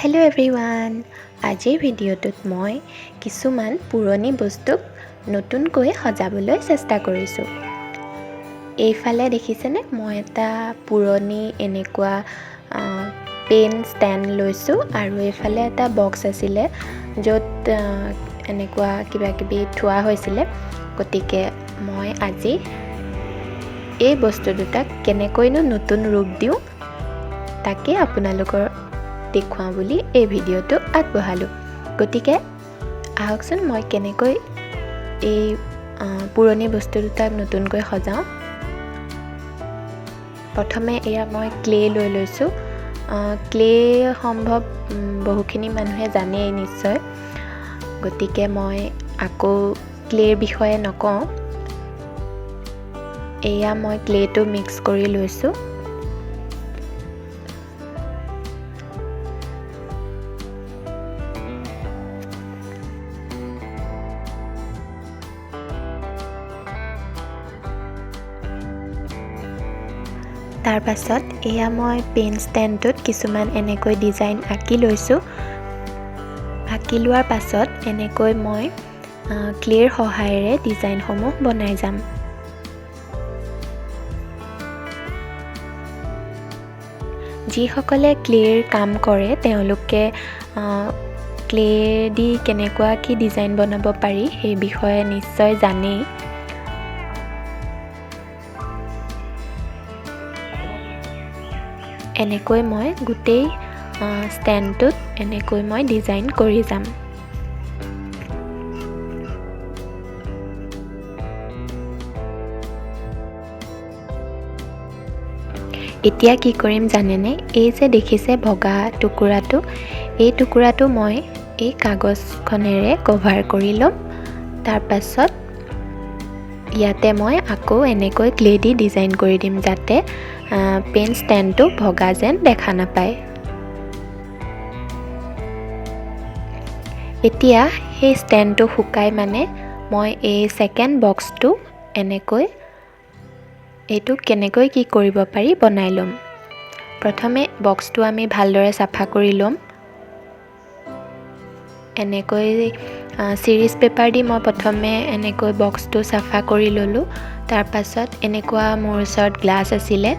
Hello' everyone, আজিৰ ভিডিঅ'টোত মই কিছুমান পুৰণি বস্তুক নতুনকৈ সজাবলৈ চেষ্টা কৰিছোঁ। এইফালে দেখিছেনে, মই এটা পুৰণি এনেকুৱা পেন ষ্টেণ্ড লৈছোঁ আৰু এইফালে এটা বক্স আছিলে য'ত এনেকুৱা কিবা কিবি থোৱা হৈছিলে। গতিকে মই আজি এই বস্তু দুটাক কেনেকৈনো নতুন ৰূপ দিওঁ তাকে আপোনালোকৰ দেখুৱাওঁ বুলি এই ভিডিঅ'টো আগবঢ়ালোঁ। গতিকে আহকচোন মই কেনেকৈ এই পুৰণি বস্তু দুটাক নতুনকৈ সজাওঁ। প্ৰথমে এয়া মই ক্লে লৈ লৈছোঁ। ক্লে সম্ভৱ বহুখিনি মানুহে জানেই নিশ্চয়, গতিকে মই আকৌ ক্লেৰ বিষয়ে নকওঁ। এয়া মই ক্লেটো মিক্স কৰি লৈছোঁ। তাৰপাছত এয়া মই পেন ষ্টেণ্ডটোত কিছুমান এনেকৈ ডিজাইন আঁকি লৈছোঁ। আঁকি লোৱাৰ পাছত এনেকৈ মই ক্লেৰ সহায়েৰে ডিজাইনসমূহ বনাই যাম। যিসকলে ক্লেৰ কাম কৰে তেওঁলোকে ক্লে দি কেনেকুৱা কি ডিজাইন বনাব পাৰি সেই বিষয়ে নিশ্চয় জানেই। এনেকৈ মই গোটেই ষ্টেণ্ডটোত এনেকৈ মই ডিজাইন কৰি যাম। এতিয়া কি কৰিম জানেনে, এই যে দেখিছে ভগা টুকুৰাটো, এই টুকুৰাটো মই এই কাগজখনেৰে কভাৰ কৰি ল'ম। তাৰপাছত ইয়াতে মই আকৌ এনেকৈ ক্লে দি ডিজাইন কৰি দিম যাতে পেন ষ্টেণ্ডটো ভগা যেন দেখা নাপায়। এতিয়া সেই ষ্টেণ্ডটো শুকাই মানে মই এই ছেকেণ্ড বক্সটো এনেকৈ এইটো কেনেকৈ কি কৰিব পাৰি বনাই ল'ম। প্ৰথমে বক্সটো আমি ভালদৰে চাফা কৰি ল'ম। এনেকৈ চিৰিজ পেপাৰ দি মই প্ৰথমে এনেকৈ বক্সটো চাফা কৰি ল'লোঁ। তাৰপাছত এনেকুৱা মোৰ ওচৰত গ্লাছ আছিলে,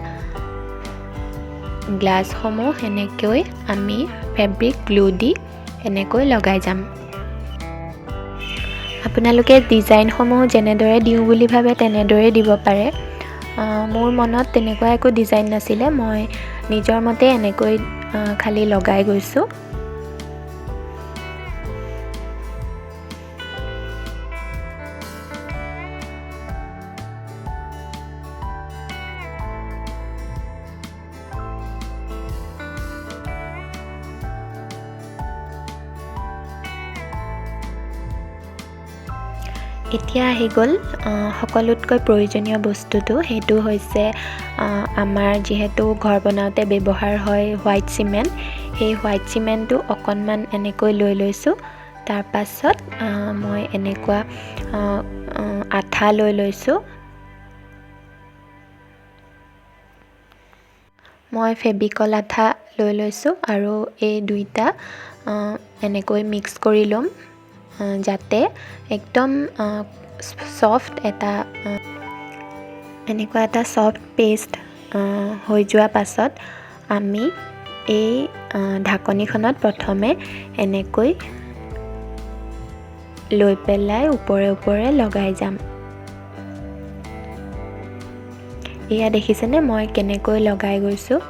গ্লাছসমূহ এনেকৈ আমি ফেব্ৰিক গ্লু দি এনেকৈ লগাই যাম। আপোনালোকে ডিজাইনসমূহ যেনেদৰে দিওঁ বুলি ভাবে তেনেদৰে দিব পাৰে। মোৰ মনত তেনেকুৱা একো ডিজাইন নাছিলে, মই নিজৰ মতে এনেকৈ খালি লগাই গৈছোঁ। এতিয়া আহি গ'ল সকলোতকৈ প্ৰয়োজনীয় বস্তুটো, সেইটো হৈছে আমাৰ যিহেতু ঘৰ বনাওঁতে ব্যৱহাৰ হয় হোৱাইট চিমেণ্ট, সেই হোৱাইট চিমেণ্টটো অকণমান এনেকৈ লৈ লৈছোঁ। তাৰপাছত মই এনেকুৱা আঠা লৈ লৈছোঁ। মই ফেবিকল আঠা লৈ লৈছোঁ আৰু এই দুইটা এনেকৈ মিক্স কৰি ল'ম যাতে একদম ছফ্ট এটা এনেকুৱা এটা ছফ্ট পেষ্ট হৈ যোৱা পাছত আমি এই ঢাকনিখনত প্ৰথমে এনেকৈ লৈ পেলাই ওপৰে ওপৰে লগাই যাম। এয়া দেখিছেনে মই কেনেকৈ লগাই গৈছোঁ।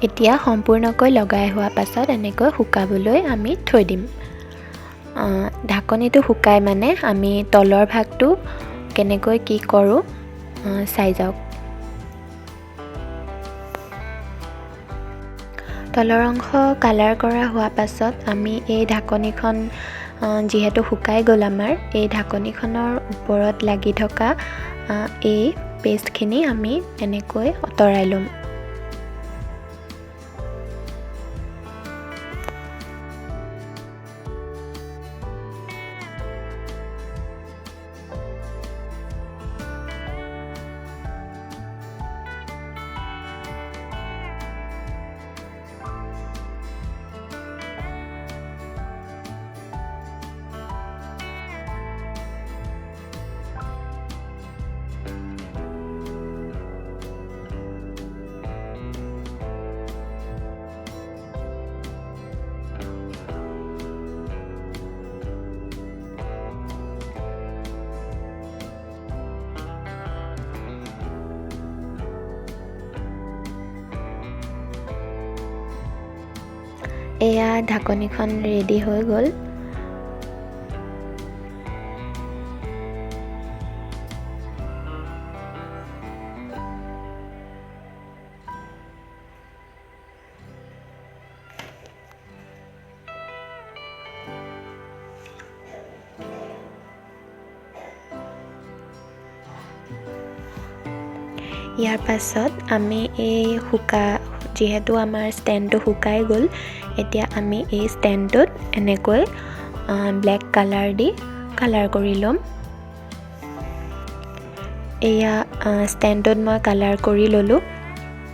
এতিয়া সম্পূৰ্ণকৈ লগাই হোৱা পাছত এনেকৈ শুকাবলৈ আমি থৈ দিম। ঢাকনিটো শুকাই মানে আমি তলৰ ভাগটো কেনেকৈ কি কৰোঁ চাই যাওক। তলৰ অংশ কালাৰ কৰা হোৱা পাছত আমি এই ঢাকনিখন যিহেতু শুকাই গ'ল আমাৰ, এই ঢাকনিখনৰ ওপৰত লাগি থকা এই পেষ্টখিনি আমি এনেকৈ আঁতৰাই ল'ম। এয়া ঢাকনিখন ৰেডি হৈ গ'ল। ইয়াৰ পাছত আমি এই যিহেতু আমাৰ ষ্টেণ্ডটো শুকাই গ'ল, এতিয়া আমি এই ষ্টেণ্ডটোত এনেকৈ ব্লেক কালাৰ দি কালাৰ কৰি ল'ম। এয়া ষ্টেণ্ডটোত মই কালাৰ কৰি ল'লোঁ।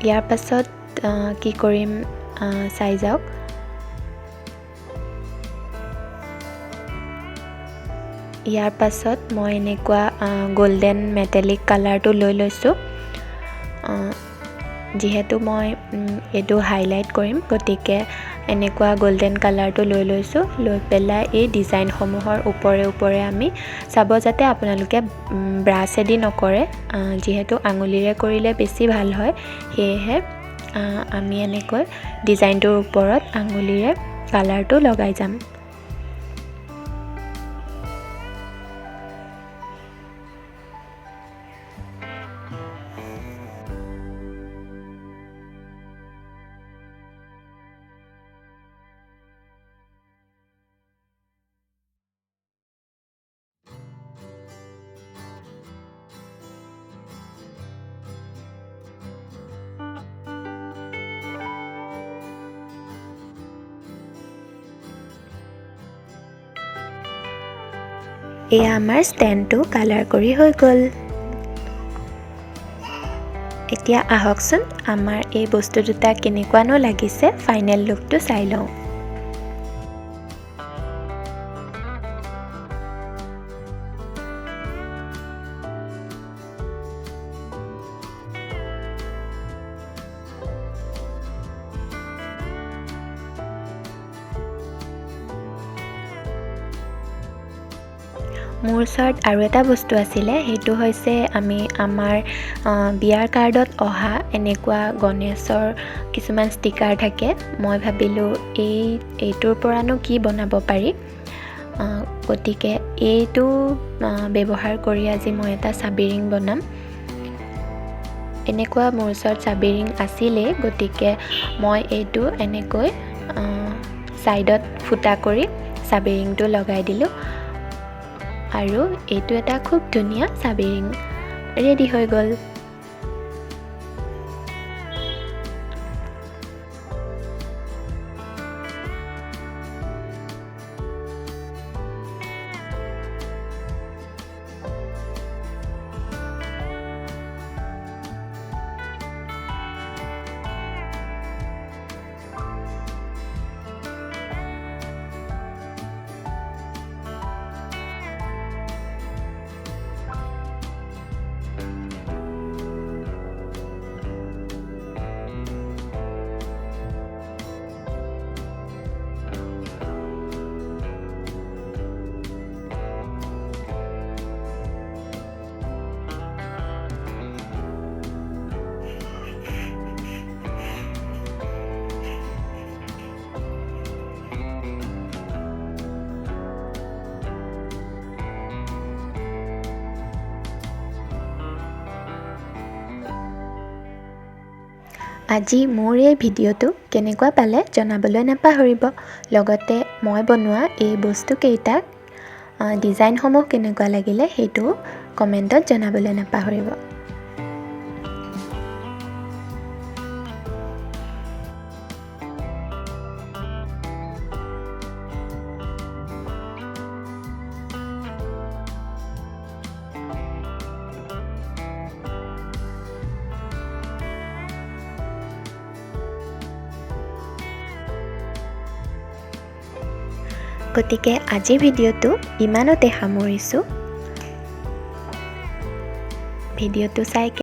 ইয়াৰ পাছত কি কৰিম চাই যাওক। ইয়াৰ পাছত মই এনেকুৱা গল্ডেন মেটেলিক কালাৰটো লৈ লৈছোঁ। যিহেতু মই এইটো হাইলাইট কৰিম, গতিকে এনেকুৱা গল্ডেন কালাৰটো লৈ লৈছোঁ। লৈ পেলাই এই ডিজাইনসমূহৰ ওপৰে ওপৰে আমি চাব যাতে আপোনালোকে ব্ৰাছেদি নকৰে, যিহেতু আঙুলিৰে কৰিলে বেছি ভাল হয়। সেয়েহে আমি এনেকৈ ডিজাইনটোৰ ওপৰত আঙুলিৰে কালাৰটো লগাই যাম। এয়া আমাৰ ষ্টেণ্ডটো কালাৰ কৰি হৈ গ'ল। এতিয়া আহকচোন আমাৰ এই বস্তু দুটা কেনেকুৱানো লাগিছে ফাইনেল লুকটো চাই লওঁ। মোৰ ওচৰত আৰু এটা বস্তু আছিলে, সেইটো হৈছে আমি আমাৰ বিয়াৰ কাৰ্ডত অহা এনেকুৱা গণেশৰ কিছুমান ষ্টিকাৰ থাকে। মই ভাবিলোঁ এইটোৰ পৰানো কি বনাব পাৰি, গতিকে এইটো ব্যৱহাৰ কৰি আজি মই এটা চাবি ৰিং বনাম। এনেকুৱা মোৰ ওচৰত চাবি ৰিং আছিলেই, গতিকে মই এইটো এনেকৈ ছাইডত ফুটা কৰি চাবি ৰিংটো লগাই দিলোঁ আৰু এইটো এটা খুব ধুনীয়া চাবি ৰিং ৰেডি হৈ গ'ল। আজি মোৰ এই ভিডিঅ'টো কেনেকুৱা পালে জনাবলৈ নাপাহৰিব। লগতে মই বনোৱা এই বস্তুকেইটাক ডিজাইনসমূহ কেনেকুৱা লাগিলে সেইটো কমেণ্টত জনাবলৈ নাপাহৰিব। গতিকে আজিৰ ভিডিঅ'টো ইমানতে সামৰিছোঁ। ভিডিঅ'টো চাই